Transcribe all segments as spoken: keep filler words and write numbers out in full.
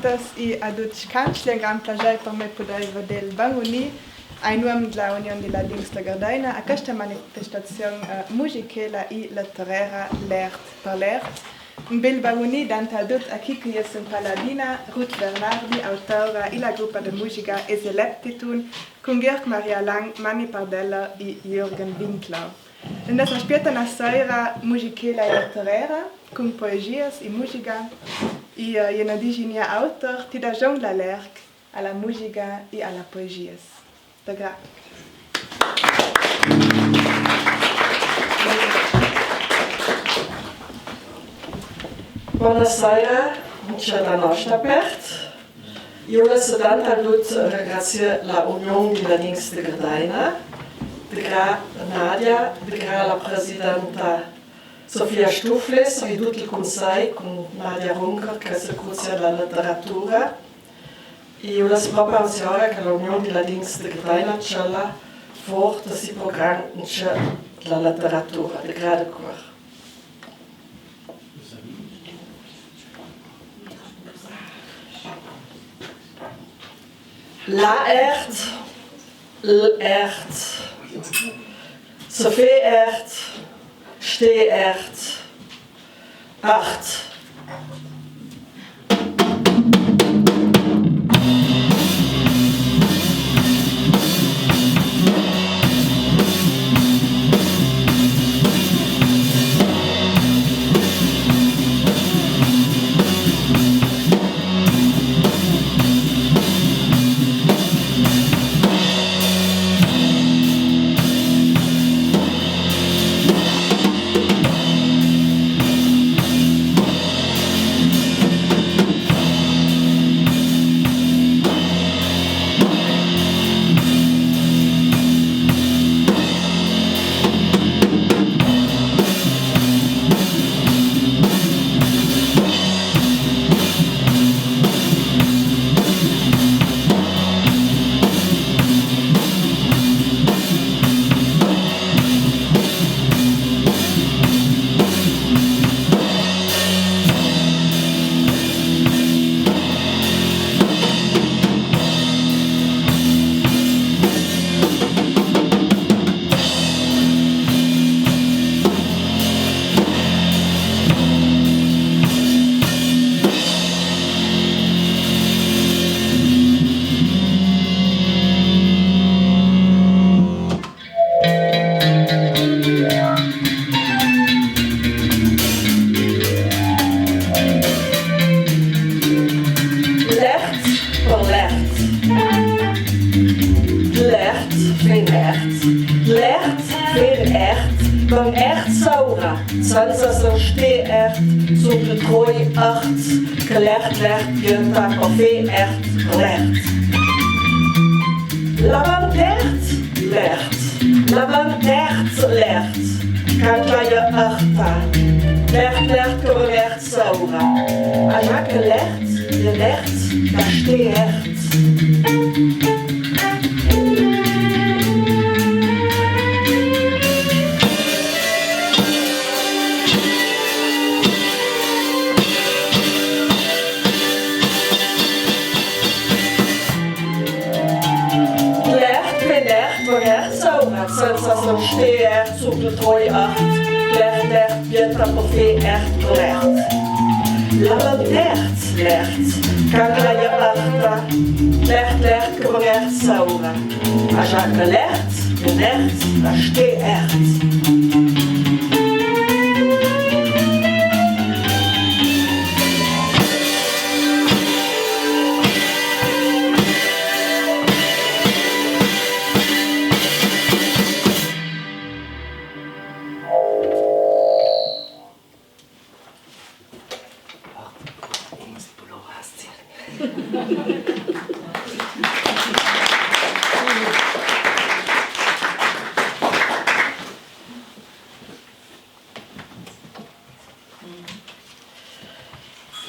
Tutas i a ducc, canzia, gran plazer per me pudè veder-ve bun vunì, in nome de la Union di Ladins de Gardeina, a chesta manifestazion, eh, musicela i letterera, L'Ert per l'Ert. Un bel bun vunì dentro a ducc a chi che e je in paladina, Ruth Bernardi, autora i la grupa de musica Eseleptiton, cun Georg Maria Lang, Manni Pardella i Jürgen Winkler. Nus aspieta na soira musicela i letterera, cun poesias i musica, i, eh, i e je na diginia autor, ti dà Jean Lalerque, a la musica i a la poesias. Te gra- Bona soira, anca da nosta part. Iu vöri dentro a ducc ringrazià la Union di Ladins de Gardeina, te gra Nadia, te gra la presidenta Sofia Stufles, i dut el cunsei, cun Nadia Runker, che se occupa de la leteratura. Iu vöri propi ringrazià che la Union di Ladins de Gardeina ce la porta si program de la leteratura, te gra de cuor. L'Ert, l'Ert, se fé ert, stè ert, ert. L'Ert per l'Ert. L'Ert fé ert. L'Ert fé ert. Bun ert, saura. Senza se stè ert, só pü troi ert. Che l'ert, l'ert, bienta, per fé ert, l'ert. La banda ert, l'ert. La banda ert, l'ert. Canzia erta. L'ert, l'ert, che bun ert, saura. Agia che l'ert, l'ert, la stè ert. L'ert fé ert, bun ert, saura, senza se stè ert, só pü troi ert. L'ert, l'ert, bienta, per fé ert, l'ert. La banda ert, l'ert. Canzia erta. L'ert, l'ert, che bun ert, saura. Agia che l'ert, l'ert, la stè ert.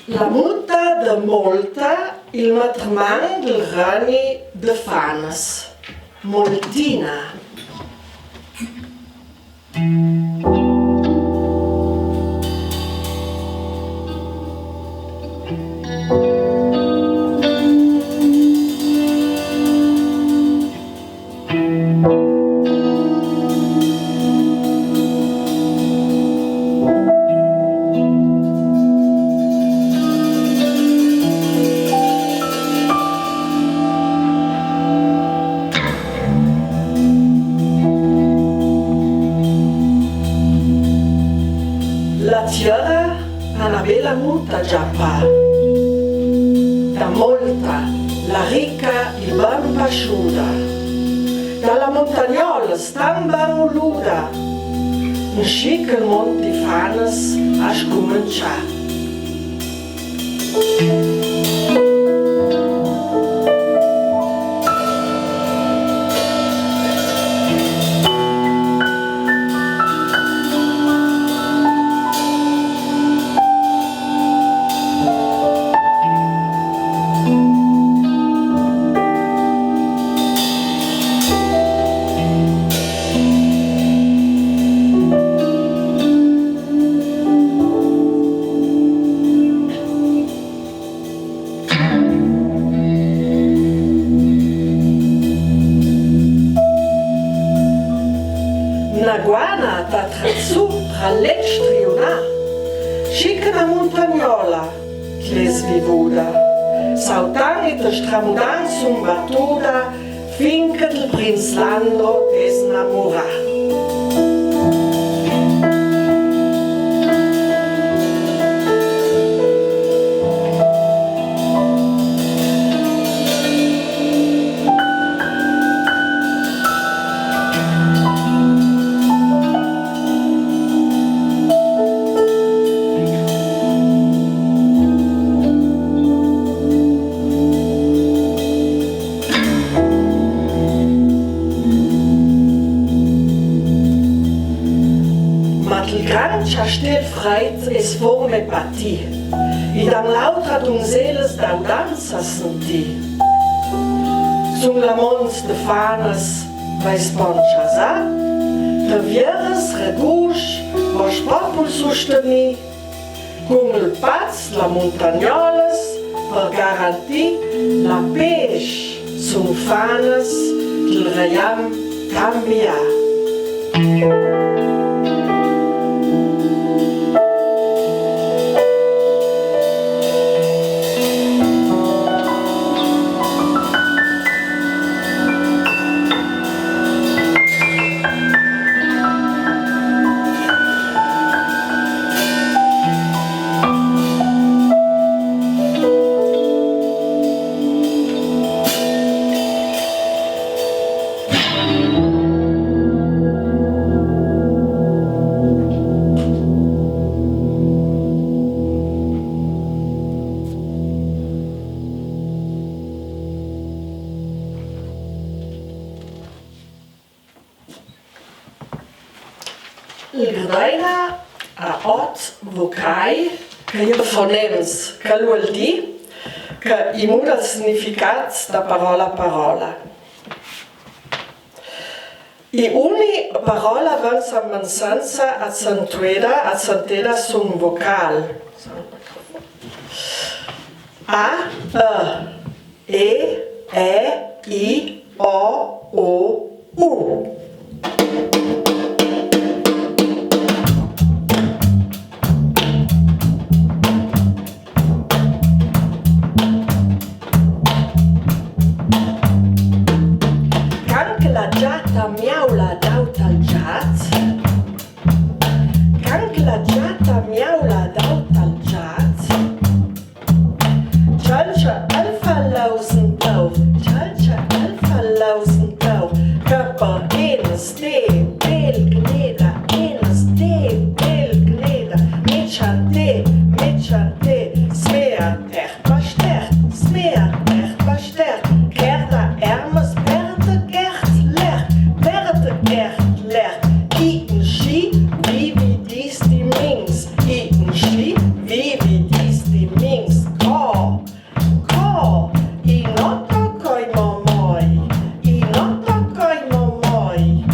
La muta de Molta, il matriman del rani de Fanas. Moltina. Giapà. Da molta, la rica i ben pasciuda, da la muntagnola stan ben uluda, inscì che 'l mont di Fanas a scumenzià. Na guana t'ha trat su tra l'et striunà, sicca na muntagnola ch'l'è svivuda, sautant e stramudant sun batuda, fin che del prinz Lando t'es namurà. Ma del grand ciastel freit es forme patì, i dan l'autra dunzelas daudanza sentì. Sun la monts de Fanas, vais pon ciasà, te vieras regusch, vos popul sustenì, cun el paz la muntagnolas per garantì la pês sun Fanas del reiam cambià. El Gardena a ot vocai, che i è fonems, che völ dì che i muda el significà da parola a parola. I uni parola ven sa mancanza accentueda, accenteda sun vocal. A, e, e, i, o, u, u. Can che la giata miaula daut al giat. Can che la giata miaula daut al giat. Cialcia el fa laus in tau, cialcia el fa laus in tau. Capa ena ste, bel gneda, ena ste, bel gneda. Meciante, meciante, smea ter paster, smea ter paster. Kerda ermes, perde gert ler, perde gert ler. I inscì vivi disti mins, i inscì vivi disti mins. Co, co, i no tocoi momoi, i no tocoi momoi.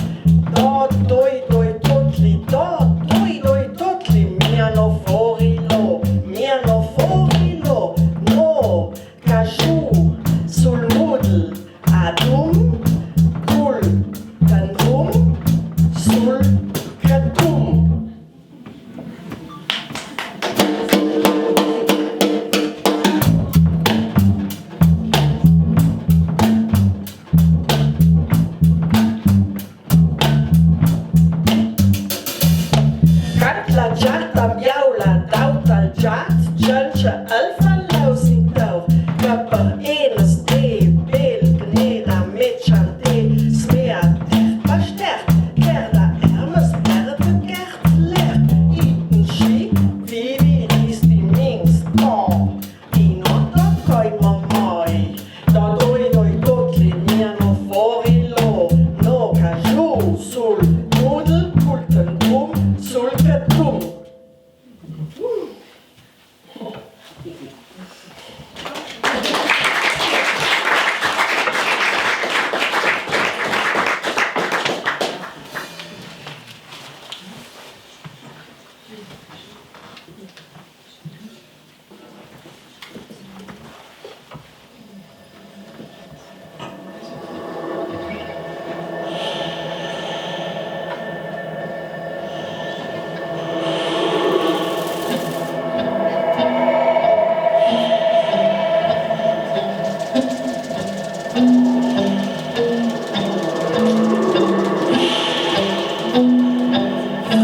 Do, doi, doi, totli, do, doi, doi, totli, miano fori lo, miano fori lo, no. Ca giù sul mudel adum, cul tandrum sul cadum. Can che la giata miaula daut al giat, cialcia Par enes de bel gneda mecante, smea tert par stert, kerda ermes per de kert lert, iten sci, vivi, risti, mins, pon, di nota, coi, mamai, da doi, doi, tot, li, mia, no, fori, lo, no, caju, sul, nudel, pulten, bum, sul, ketum.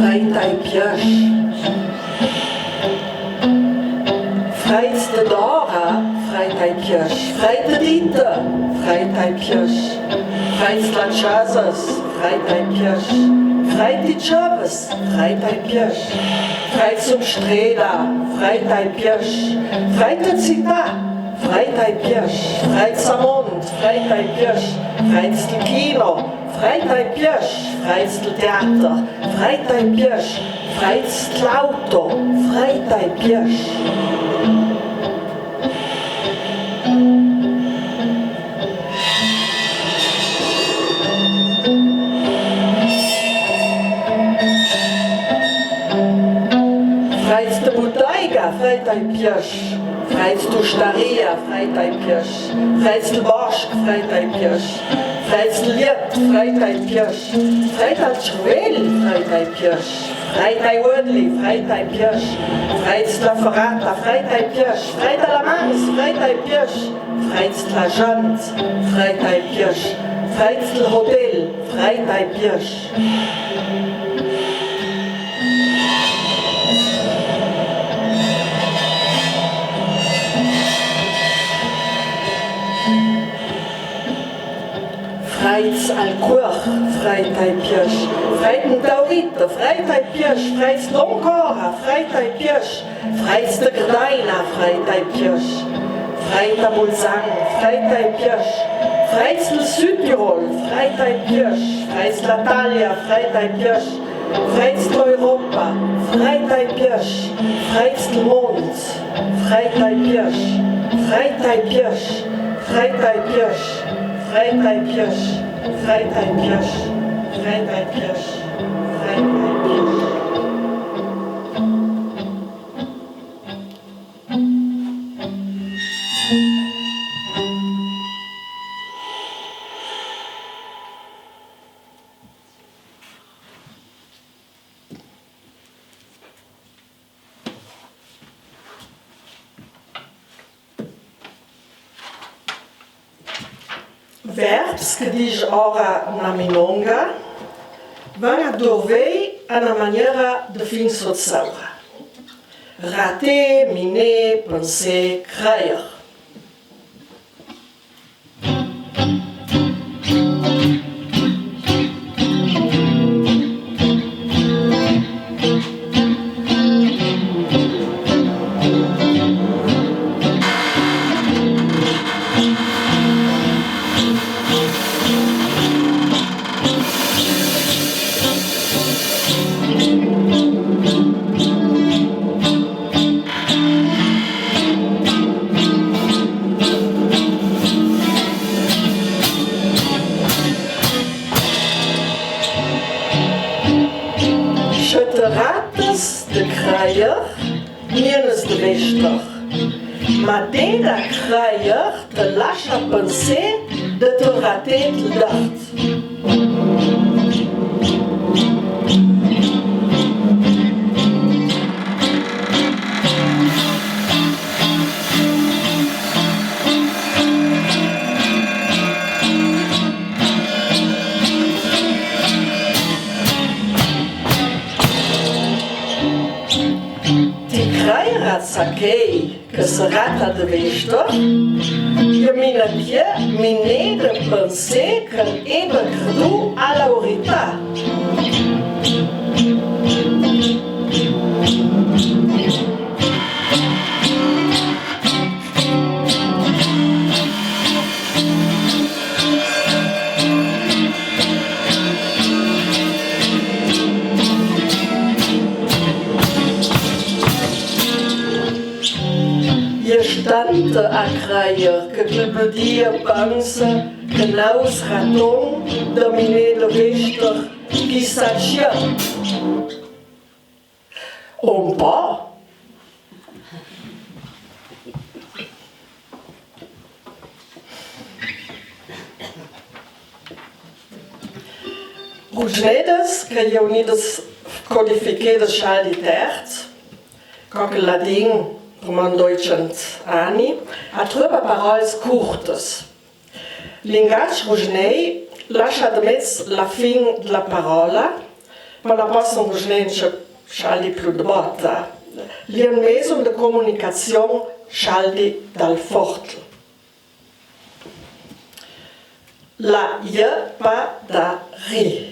Freit ai piasch. Freits de Dora, freit ai piasch. Freit de Dita, freit ai piasch. Freits de la Chasas, freit ai piasch. Freit de Chavas, freit ai piasch. Freits um Streda, freit ai piasch. Freit de Zita, freit ai piasch. Freits am Mond, freit ai piasch. Freits del Kino, freit ai piasch. Freits del Teater, freit ai piasch. Freits de l'auto, freit ai piasch. Freits de butega, freit ai piasch. Freits de ustaria, freit ai piasch. Freits del bosch, freit ai piasch. Freits del liet, freit ai piasch. Freit al cervel, freit ai piasch. Freit ai uodli, freit ai piasch. Freits de la ferata, freit ai piasch. Freit de la mans, freit ai piasch. Freits de la jant, freit ai piasch. Freits del hotel, freit ai piasch. Freits al cuor, freit ai piasch. Freits de taurito, freit ai piasch. Freits de l'Ancora, freit ai piasch. Freits de Gradaina, freit ai piasch. Freits de Bolzan, freit ai piasch. Freits del Südtirol, freit ai piasch. Freits de la Talia, freit ai piasch. Freits de l'Europa, freit ai piasch. Freits del mond, freit ai piasch. Freit ai piasch. Freit ai piasch. Freit ai piasch. Verbs che diz ora na minonga, van a durvei a na maniera de fin sotsaura. Ratè, minè, pensè, crayer. Sche te rates de crayer, nienes de vester. Ma deda crayer te lascia pensè de te ratè del dard. Ti craierats a chei che se rata de vester, Che mi na pie, mi ne de pensé che ebe credù a la verità. Ie stant a craie che chel blu dì e pense che nus raton de mi ne de vèster chissà ce. Un po. Ruginedes, che i è vnidis codifichedes chel dì Tert, co che ladin, dumà dusent ani, a truba parolas curtas. Lingadge ruginei lascia de mez la fin de la parola, ma la passa un ruginei ce, chel dì plu de bota. L'è un mezum de comunicazion chel dì dal fortel. La jpadarie.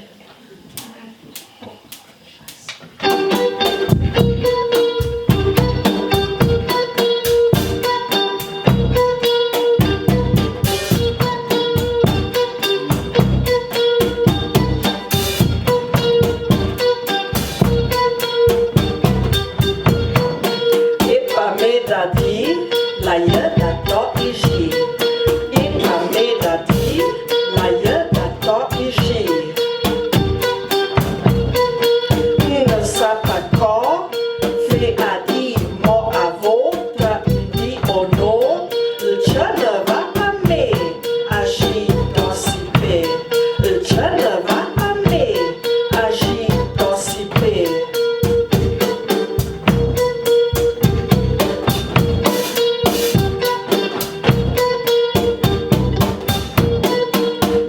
E pa me da di, la jpadarie. E pa me da di, la jpadarie. Nen sa pa co, fé a di mo a vota, di o no, el ce ne va pa me, a ji do si pe, el ce ne va pa me, a ji do si pe.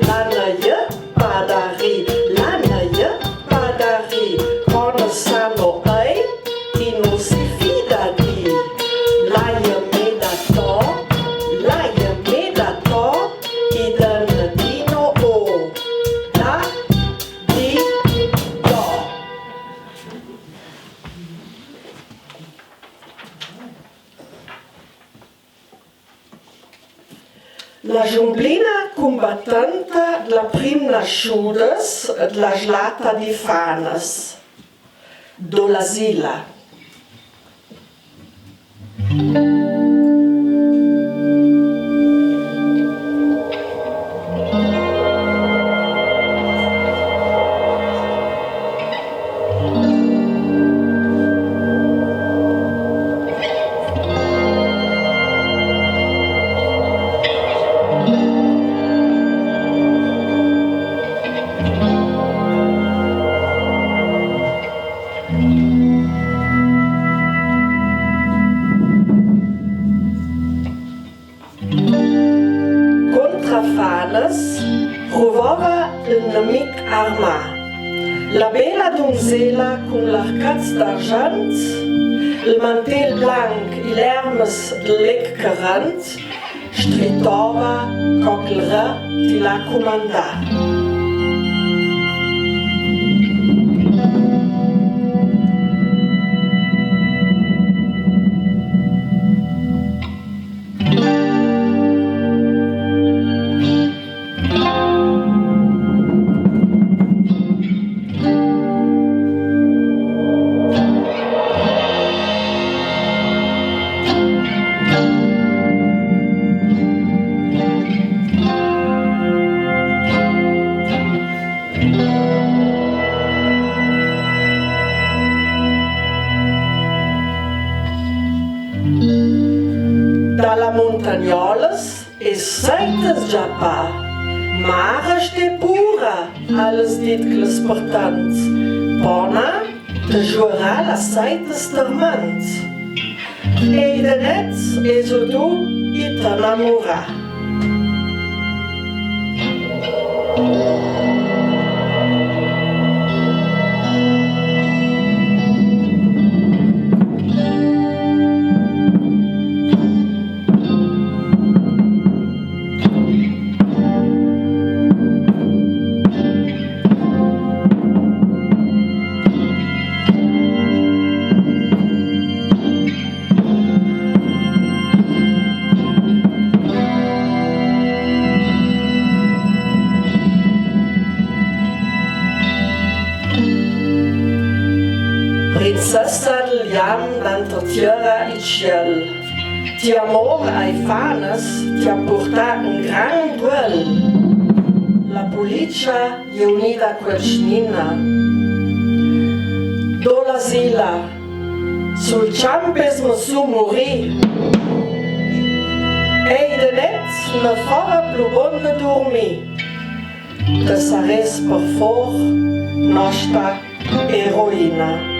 La ne jpadarie, la ne jpadarie, co ne sa no ei, i no si fida di. La jme da to, la jme da to, i done di no o. Da, di, do. La giumblina cumbatenta dla prim nasciudes dla slata di Fanes. Do l'asila. Contra Fanes ruvava el nemic armà. La bela donzela cun l'arcats d'argent, el mantel blanc i l'ermes de lec carent, stritava co che el re ti la cumandà. Da la montagnolas e saitas giapà, mare ste pura, a l'as dit chel spartant, pona te giuerà la saita starmant. E i denets e zo du i t'anamurà. Sassadel jam danter tiera e ciel. Ti amor ai fanes ti a purtà un gran duel. La pulicia e unida quel cnina. Do l'asila, sul ciampe smossu murì. Ei de net no fora plu bon de durmì. Te sarès par for nosta eroina.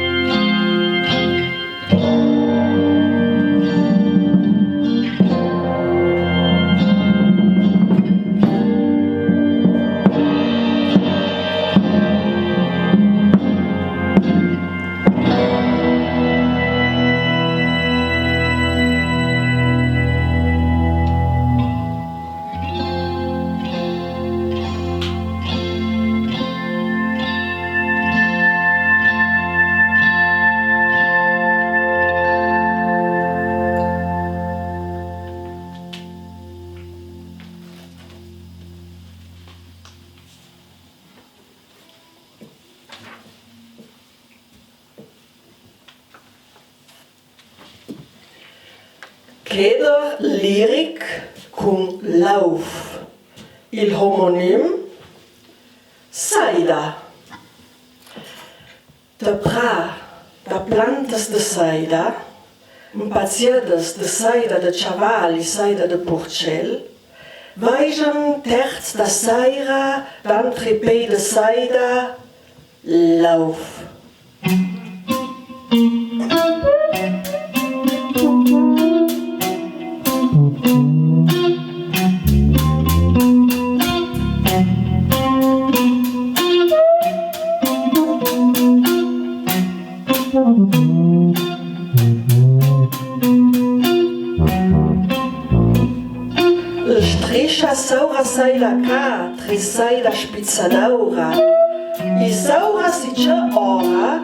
Chèder liric cun l'auf. Il homonim, saida. De pra, da plantas de saida, 'mpaziadas de saida de ciaval e saida de purcel, vaijan tert da saira, dantre pei de saida, l'auf. Stricia saura saida ca, tri saida spizza d'aura. I saura si ce ora,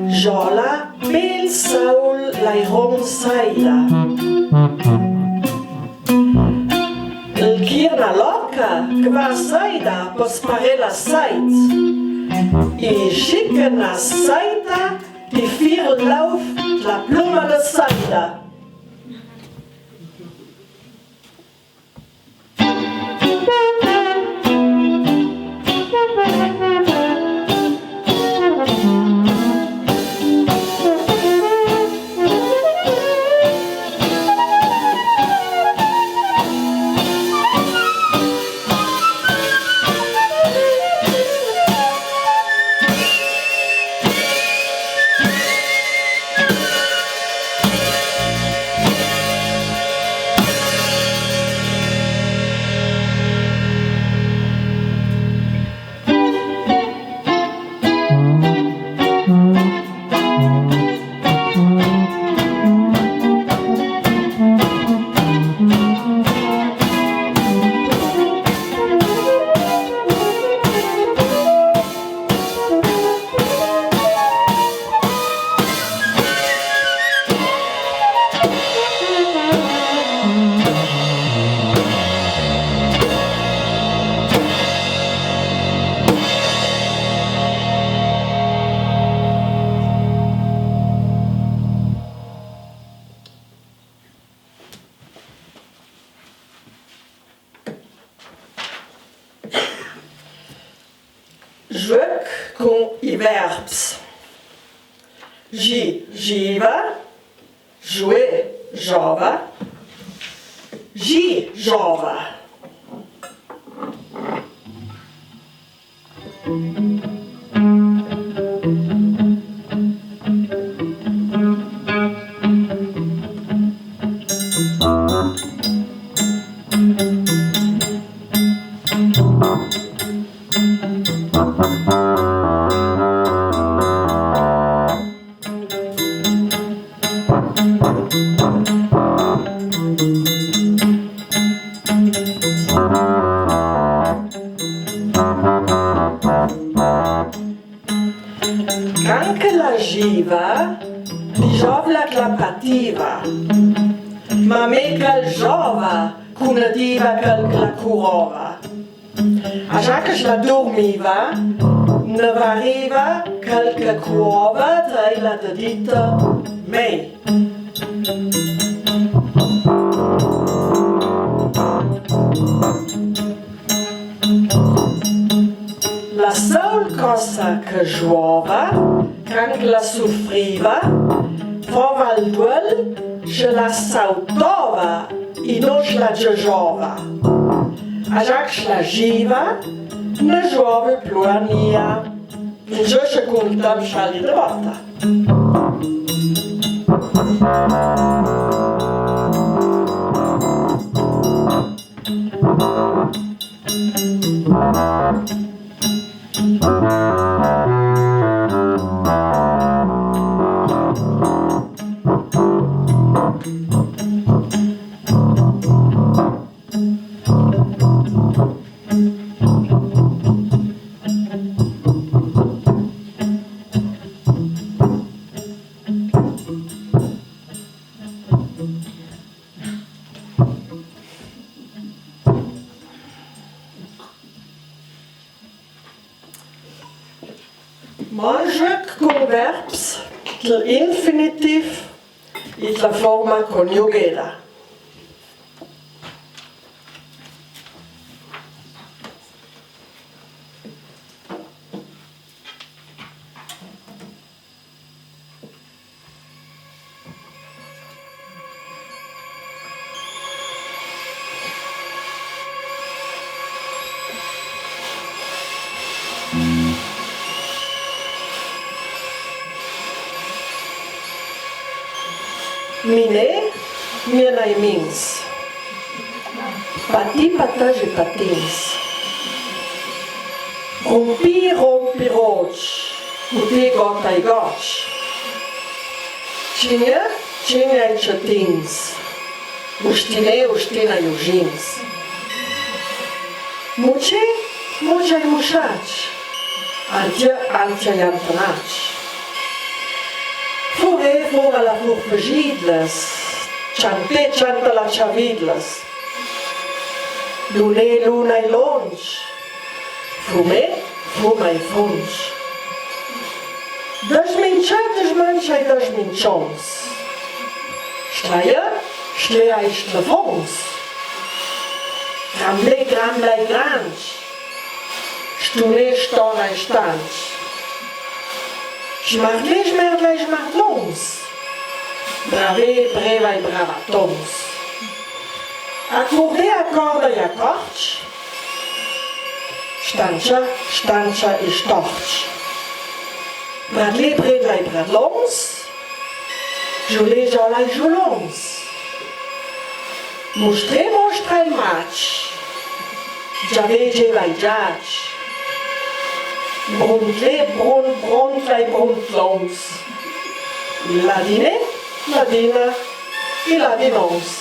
jola pel saul l'airon saida. Il chirna loca che va saida per sparela sait. I scicca na saita di fir l'auf la pluma de saida. Juec cun i verbs. Ji, jiva. Jouer, jova. Ji, jova. Can che la jiva, di jovla che la pativa, ma me che la jova, cun la diva che la curova. A già che la durmiva, Ne va riva calche cuova tra i ladedite mei. La saul cosa che juova, can che la sufriva, fava el duel, se la sautava i no se la gegiova. A già che se la giva, ne juove plu a nia. Ingiò se cunta un sciali de vota. Mèi juec cun verbs dl'infinitiv e dla forma coniugheda. Minè, miena i mins. Patì, patège, patins. Rumpì, rompi, rots, cutì, gota i gots. Cignè, cigna i cetins. Ustinè, ustina i ugins. Mucè, mucia i muciacs. Antia, antia i antenacs. Furè, fura la furfegidlas. Ciantè, cianta la ciavidlas. Lunè, luna i lons. Fumè, fuma i fons. Desmincià, desmancia i desmincions. Sclaià, sclea i sclefons. Gramblè, grambla i grands. Stunè, stona i stands. Smardlè, smerdla i smardlons. Bravè, breva i bravatons. Acurdè, acorda i acords. Stancia, stancia i storts. Bradlè, bredla i bradlons. Julè, jola i julons. Mustrè, mustra i macs. Giavè, geva i giacs. Bruntlè, brun-, bruntla i bruntlons. Ladinè, ladina i ladinons.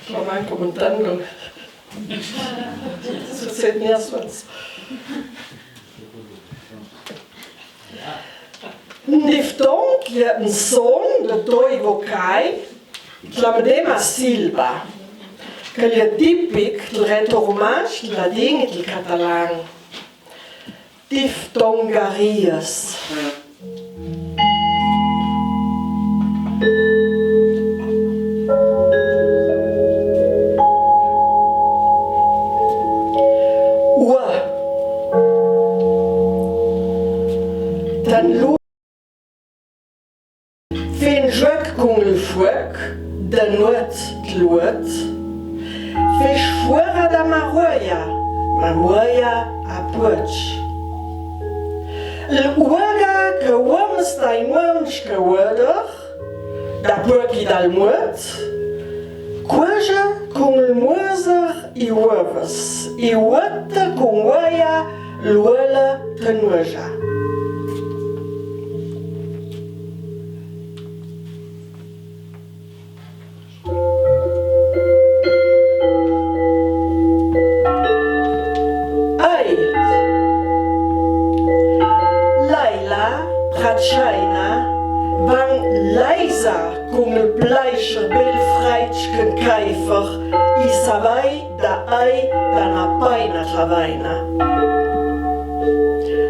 Schon mal kommentieren. Su sèt niasons. Un diftong, l'è un son de doi vocai dla medema silba, che l'è tipic del retrorumantsc, del ladin e del catalan. Diftongarias. Ua. Tan lu Fé un juec cun el fuoc, de nuot, de luot. Fé sfuora da mamuoia, mamuoia a puoc. El uoga che uoms dai nuons che uoder, da puochi dal muot, cuoja cun el muoser i uovas, i uotta cun uoia l'uola tenuoja. Ai! Laila, Pratschaina, Van leisa cun il plaischer bel fraitsch ch'in caifer i savai da ei da na paina tla vaina.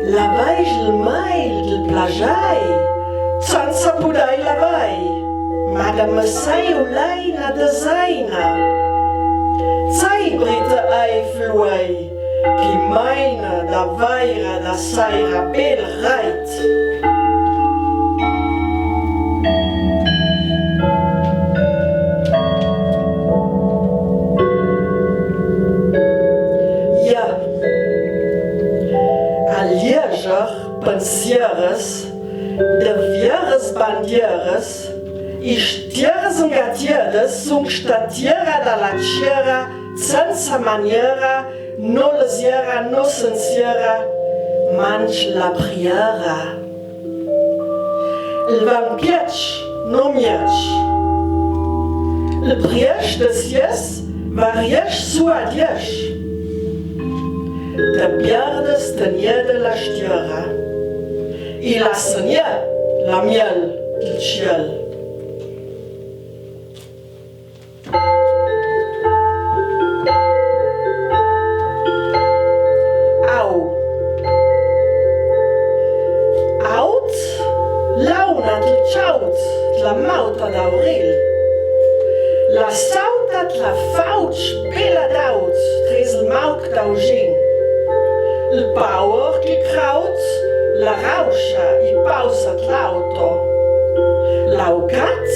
Lavai il mail dil plajai, zanza pudei lavai, ma da me sei u laina da zaina. Zai brita ei fluei, chi maina da vaira da saira bel rait. Ja. A lieger pensieres, de vieres bandieres, i stieres ingatiedes sung sta tiera da la tiera, zanza maniera, no lesiera, no sensiera, manch la priera. Il van pietsch, no mietsch. Il priesch de sies va riesg su a diesch. Te pierdes te niede la stiera. I la senie la miel dil ciel. Au. Aut, launa dil ciaut, la mauta d'auril. La sauta dla fautsch, bela d'aut, tris il mauc d'augin. Il pauer chi craut, la rauscia i pausa l'auto. L'aucat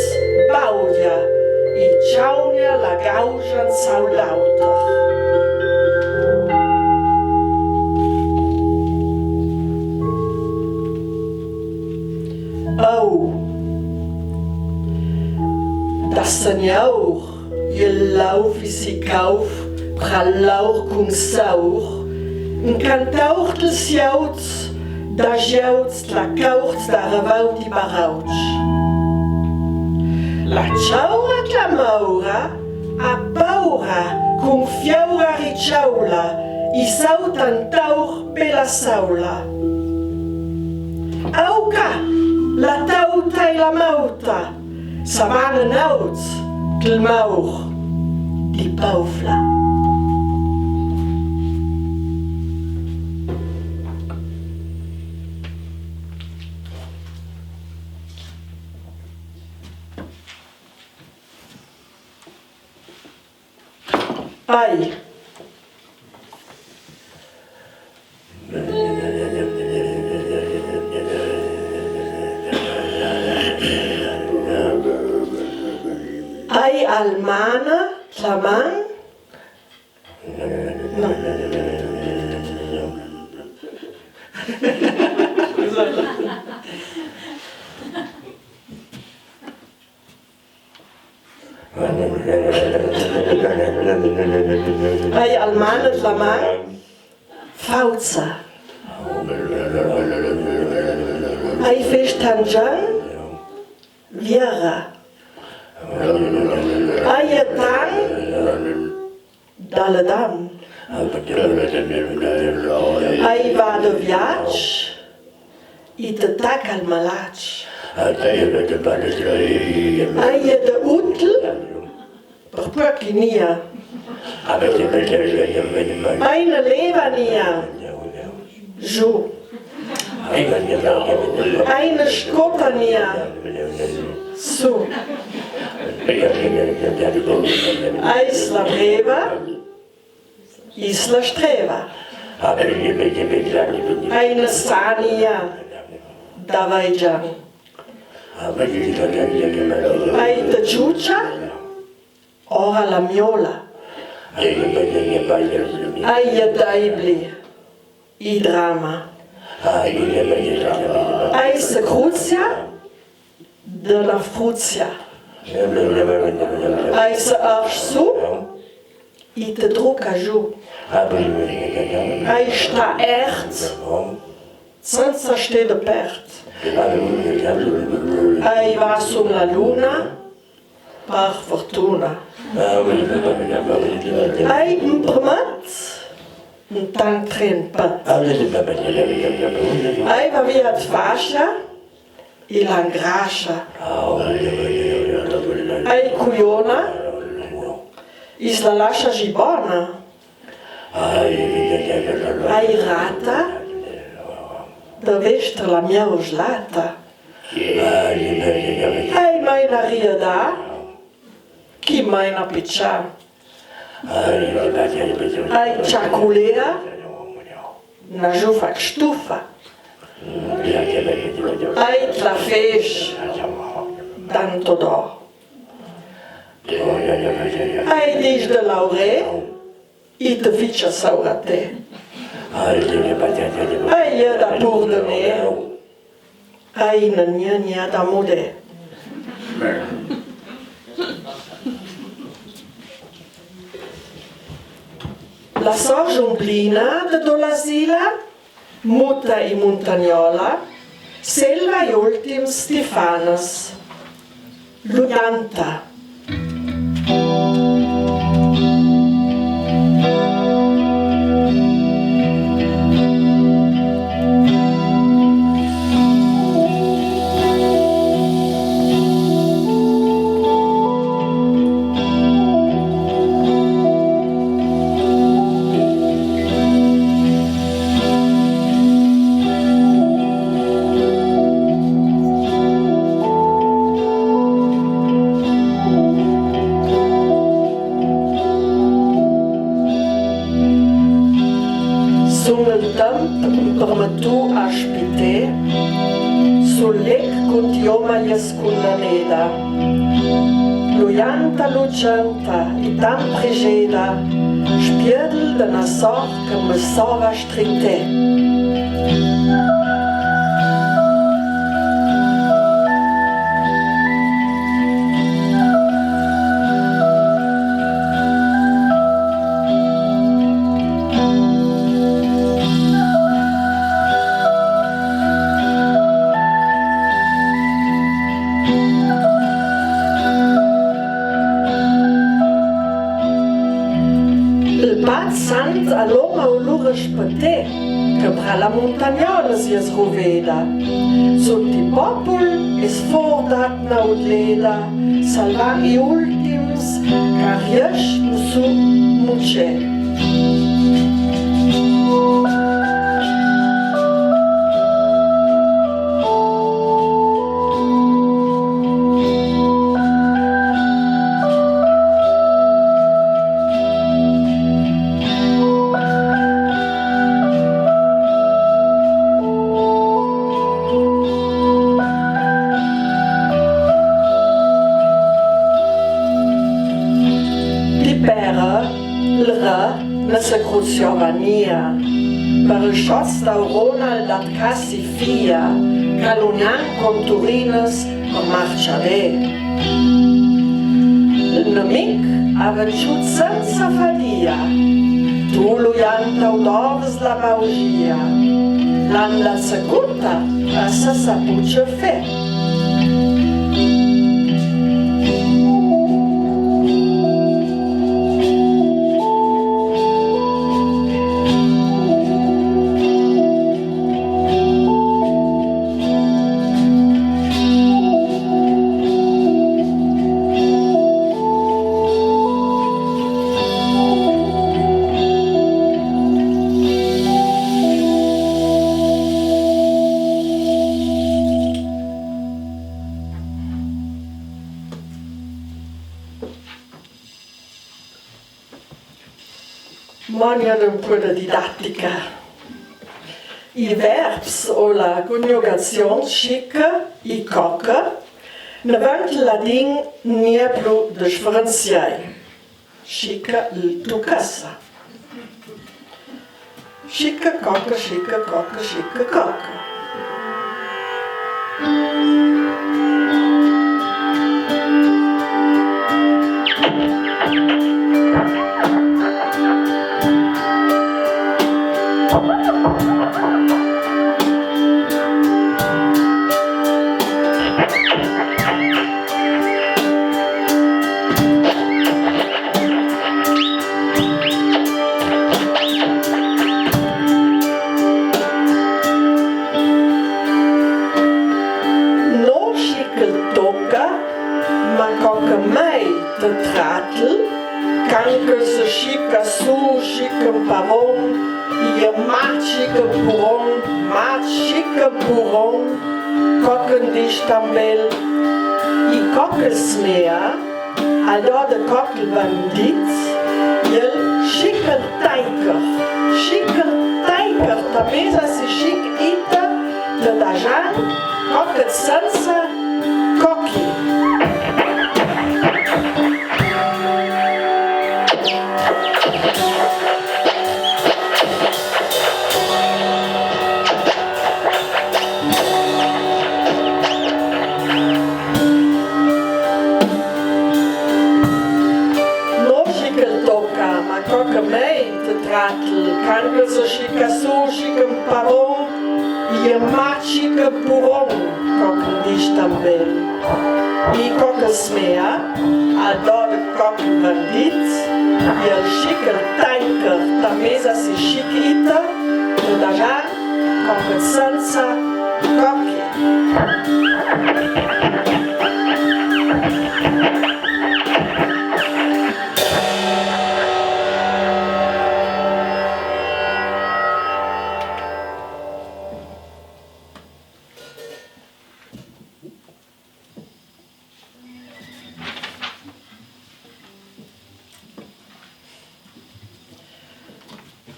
baudia i ciaunia la gaugia in sau l'auter. Au. Da seniaur. E lauf i si cauf, pra l'aur cun saur, in cantaur dils siauts, da giauts, la caurts da revaut i barautsch. La ciaura clamaura, a paura, cun fiaura riciaula, i sauta intaur bela saula. Auca, la tauta i la mauta, Savane naut, dil maur, di Paufla. Ai. Ai almana, tlaman? No. Ai almana, tlaman? Fauza. Ai fest tangian? Viera. Ai etan? Daledam. Ai va de viaç, i te taca al malaç. Ai e de utl, per pochi nia. Ai ne leva nia. Giù. Ai ne scota nia. Su. Ai sla breva, i sla streva. Ai ne sa nia, da vai già. Ai te ciucia, ora la miola. Ai e daibli, i drama. Ai se cruzia, de la fruzia. Ai se arsh su, i te druca giù. Ai sta ert, senza ste de pert. Ai va su la luna, par fortuna. Ai imprimat, un tancren pat. Ai va via de fascia, i la ingrascia. Ei cuiona, i s' la lascia zi bona. Ei rata, da vester la mia oslata. Ei mai na riada, chi mai na piccia. Ei ciaculea, na giufa stufa. Ei te la fece, tanto d'or. Ei dis de laurè, i te ficia saura te. Ei e da pur de neu, ei na gnagna da mudè. La sor Zumplina de do l'asila, muta i muntagnola, selva i ultims stifanas. Lu ianta. Sun el temp impermetù a spitè, sul lec cuntioma l'è scundaneda. Lu ianta, lu cianta, i tant prigeda, spiedel de na sor che me sova stritè. El Pad Sant a loma u lu rispetè, che pra la muntagnola si es ruveda. Sot i popul es fordat na udleda, salvà i ultims, ca riesce lu so mucè. Di pèra, l'ra, ne se cruziava nia, per i sciots d'aurona el dat casi fia, ca lu gnanc con turinas per marcia vè. El nemic a vençù senza fadia, tu lu ianta u doves la baugia, l'anda secuta a sa sapuce fè. Mo gnà un pò de didatica. I verbs o la coniugazion scica i coca, navant el ladin gnà plu disfrenziai. Scica, tu casa. Scica coca, scica coca, scica coca. Tratl, quand che se scica su, scica un pavon, i e marcica un puron, marcica un puron, co che 'n diz tant bel, i co che smea, al dà de co che 'l van dit, i el scica el tanker, scica el tanker, ta meza si scica ita, de dajan, co che sensa, cochi. No scica el toca, ma coca mei, te tratl, quand che se scica su, scica un pavon, i e marcica un puron, co che 'n diz tant bel. I co che smea, al dà de co che 'l van dit, i el scica el tanker, ta meza si scica ita, de dajan, co che sensa, cochi.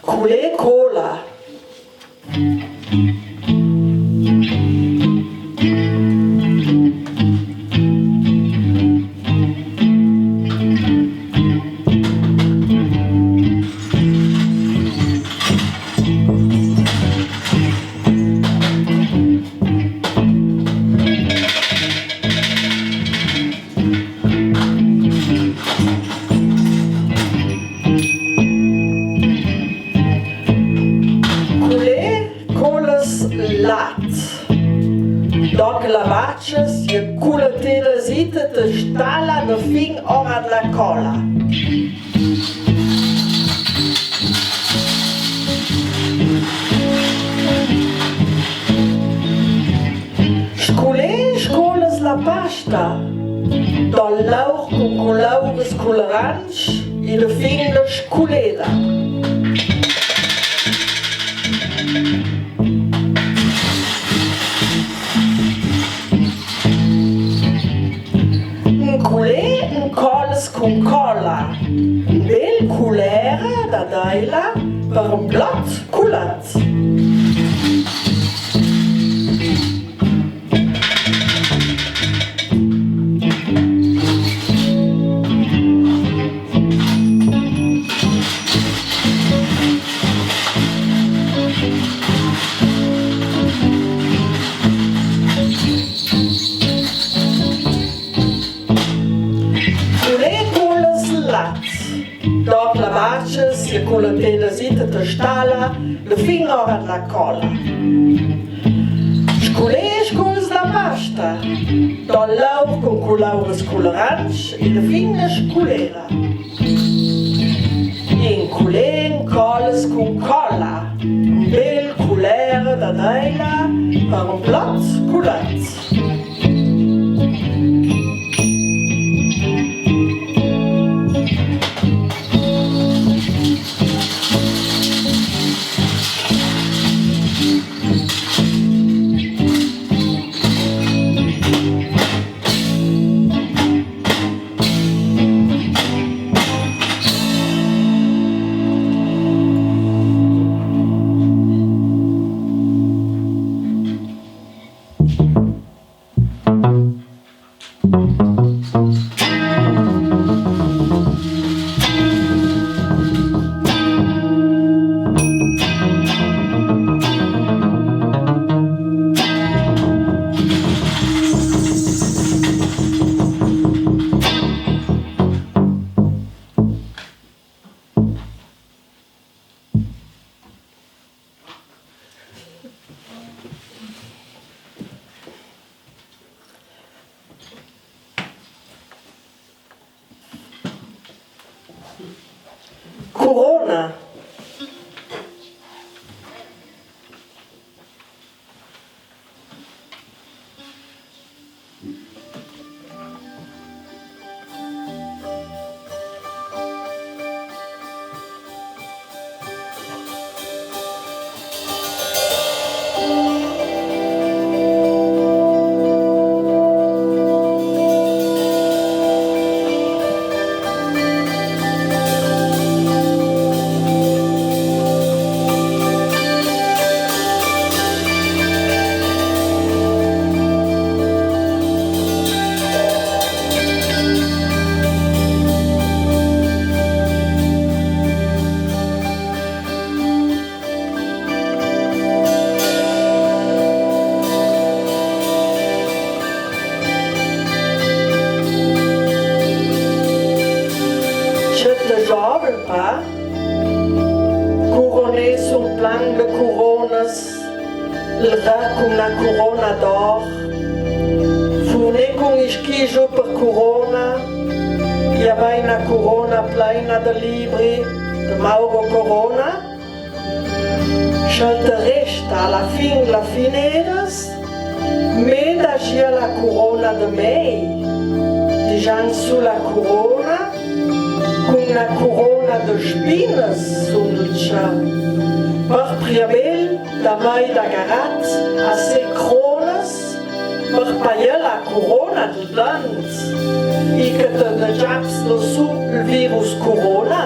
Culè cola. Culè coles lat. Doc la vace si e culateda zita te stala de fin ora dla cola. Sculè, scules la pasta. Dal laur cun culaur sculeranc, i de fin de sculeda. Un culè, un coles cun cola. Un bel culera da dela per un blot culat. Culè coles lat. Doc la vace si e culateda zita te stala, de fin ora dla cola. Sculè, scules la pasta. Dal laur cun culaur sculeranc, i de fin de sculeda. Un culè, un coles cun cola. Un bel culera da dela per un blot culat. Curona. Cun na curona d'or, furné cun i schiju per curona, i avai na curona pleina de libri de Mauro Corona. Sche te resta a la fin la fineras, meda gia la curona de mei, digian su la curona, cun na curona de spinas sul cià. Par priabel, t'avai dagarat a se cronas, par paià la curona de dents, i che te ne giaps dessù el virus curona.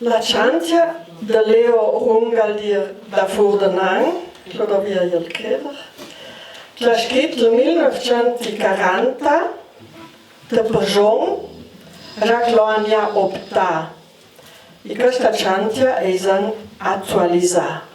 La chantia de Leo Rungaldir da Furdenan, che dovia el cheder, che l'ha scrit el mil nöfcent quaranta, de pregion, già che l'han optà. I chesta chantia eisan atualizà.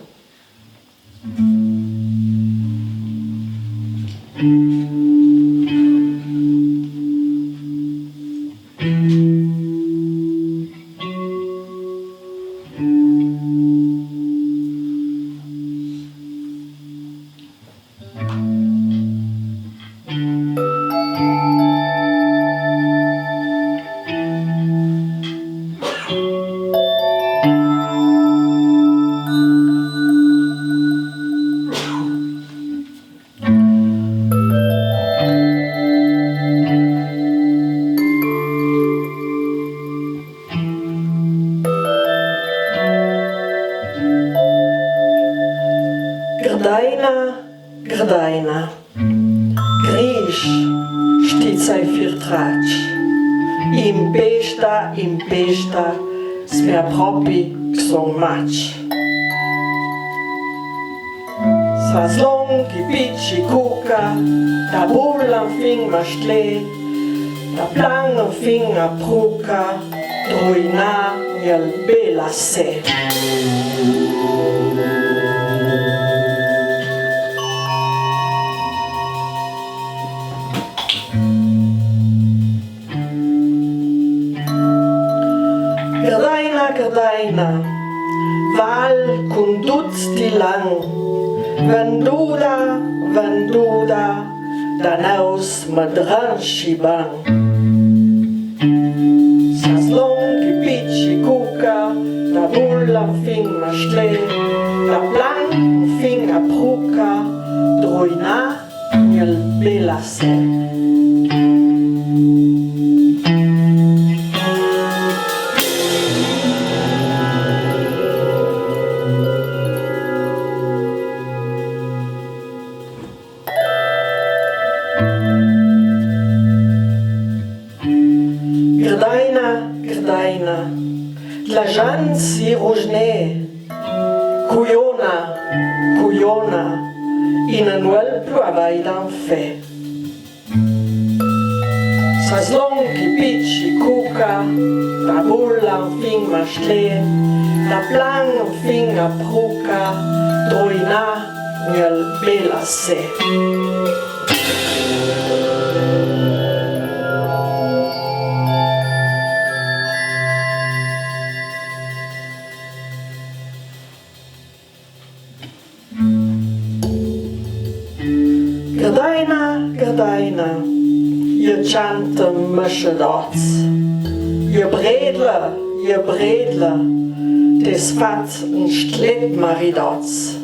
Grdaina, grdaina. Grisch, sti zai firtrac. Impesta, impesta, smea propi che son mac. Sa slonghi, picci, cuca, da bulla fin masclè, da plan fin a pruca, druinà, miel bela se. Grdaina, grdaina, val cun dut sti lan, venduda, venduda, da neus me dranci ban. Sa slonghi, picci, cuca, da bulla fin masclè, da plan fin a pruca, druinà, miel bela se. Grdaina, grdaina, la gent si rugne, cuiona, cuiona, i ne nol plu avair d'anfè. Sa slonghi, picci, cuca, da bulla fin masclè, da plan fin a pruca, druinà, miel bela se. Grdaina, grdaina, i cianta mescedots, i bredla, i bredla, t'es fat un sclet maridots.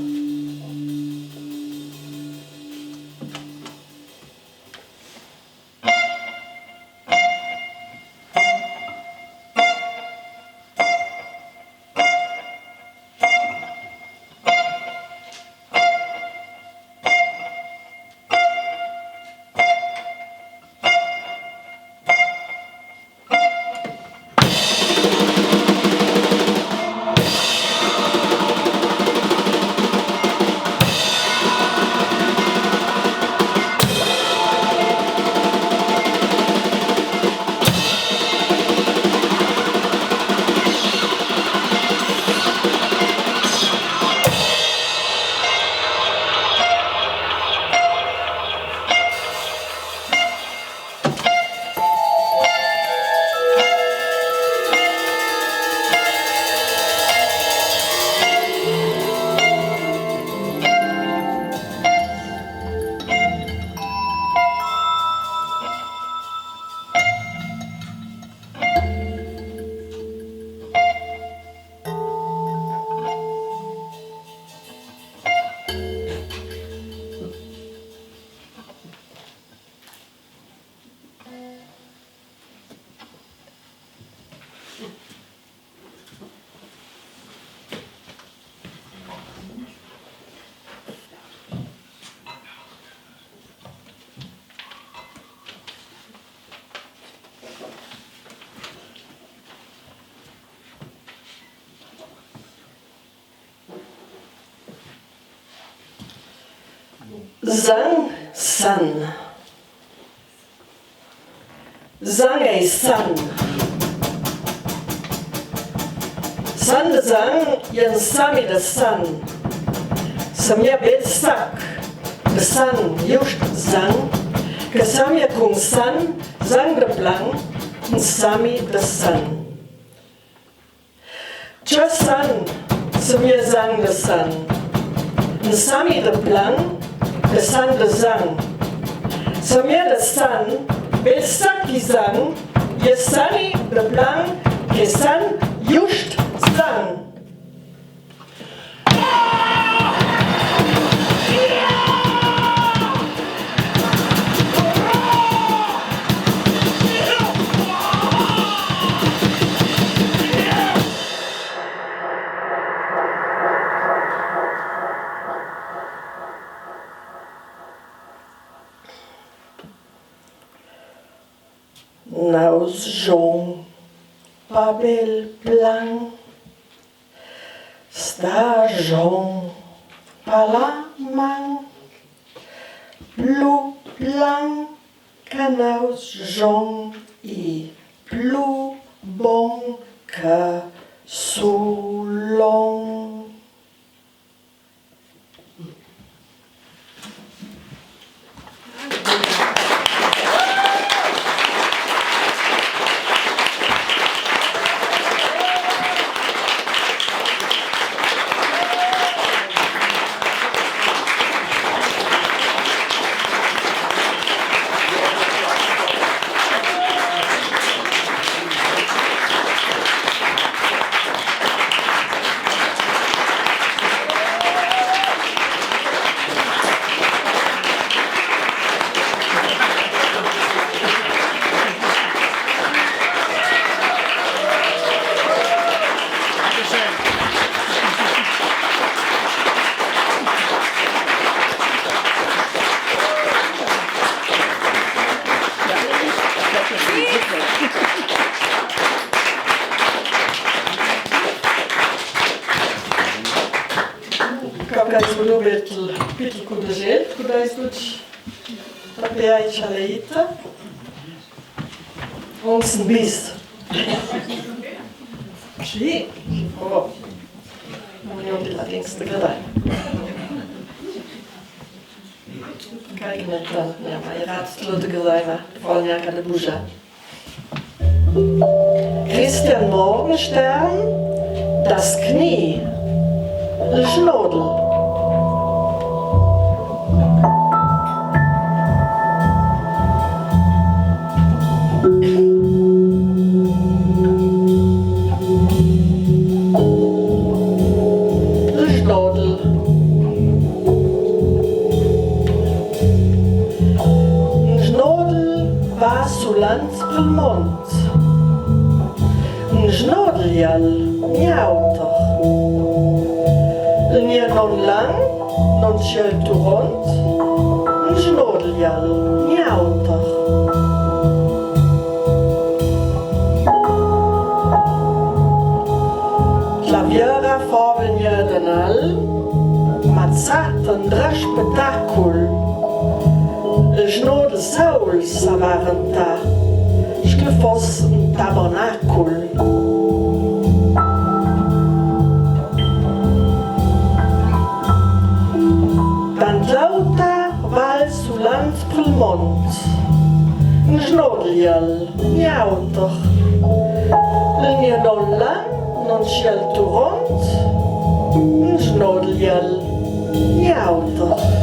Sang, san. Sang e san. San de sang, i en sami de san. Sa mia bel sac de san, just sang, che sa mia cun san, sang de blanc, en sami de san. Tge san, sa mia sang de san. En sami de blanc, de san de sang. Sa mia de san, bel sac i sang, i e sani de blanc, che san, just sang. Naus jon pa bel blanc, sta jon pa la man, plu blanc ca naus jon i plu bon ca sulon. Ca, ca ghei nu bitel, bitel cu de gel, cu de ghei nu. Pe aici la ita. Uns bis. Sì. Oh. Nu e di la dings de gălai. Cai che ne-, ne-, ne-, ma erat tu de gălai, ma fo neanca de buja. Christian Morgenstern, Das Knie, el gnodel. El gnodel. El gnodel va sulant pel mont. En gnodeljal, niauter. El gn è non lang, non sciel turont. En gnodeljal, niauter. La viera fo vegner denal, ma zat en dre spetacul. El gnodel saul sa va rentà, sche foss en tabernacul. Tant l'auta val sulant pel mont, en gnodeljal, niauter. El gn è non lang, non sciel turont, en gnodeljal, niauter.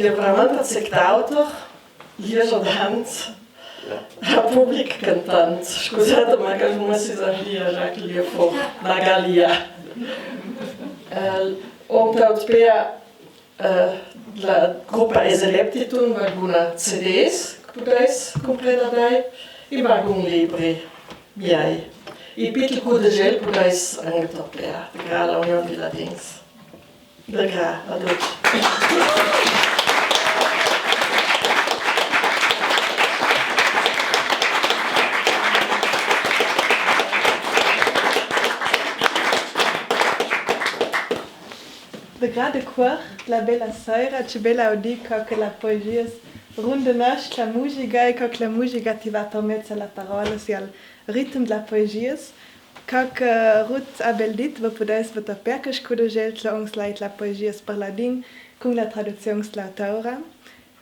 Veramente sect'autor, lieja dant, a public cantant. Scusate, ma che mi si sa lieja, che lieja fò, ma che lieja. Eh, om taut pea, eh, la grupa Eseleptiton, valguna CDs, che pudais cumprà da dai, e valgun libri, miei. E Pichi Cu de Gel pudais anca topea, de gra la Union di Ladins. De gra a ducj. De gra de cuor, la bela sera, ce bela audì co che la poezia s-, rundenesce la musica e co che la musica ti va per mezo a la parola, si al ritem dla poezia s-, co che Ruth a bel dit, vo pudais votà per cascun de gel, tla uns lait la poezia s-, per ladin, cun la traduzion s-, l'autora.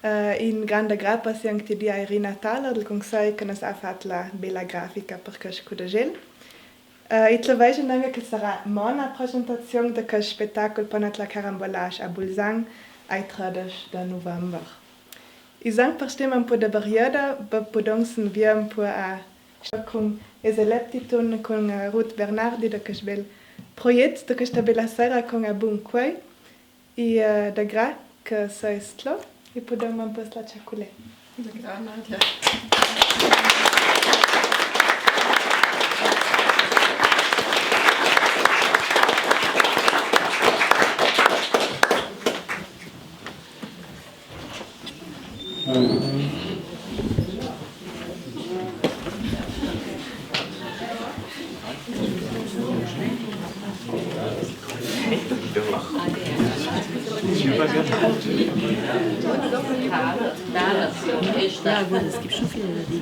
Eh, in granda grapa si anca ti a Irina Thaler del Consei che nos à fat la bela grafica per cascun de gel. Eh, e tla vaiso anca che sarà mona presentazion de chest spetacol pò na tla carambolage a Bulzan, ai tredesch de november. E zanc per stima un po de barriera, be pudon sen via un po a cun Eseleptiton, cun, eh, Ruth Bernardi, de chest bel proiet, de chesta bela sera cun a bun cuoi. E, eh, de gra che sois tla, e pudon un po sla ciaculè. De gra, Nadia. Ja, gut, es gibt schon viele Dinge.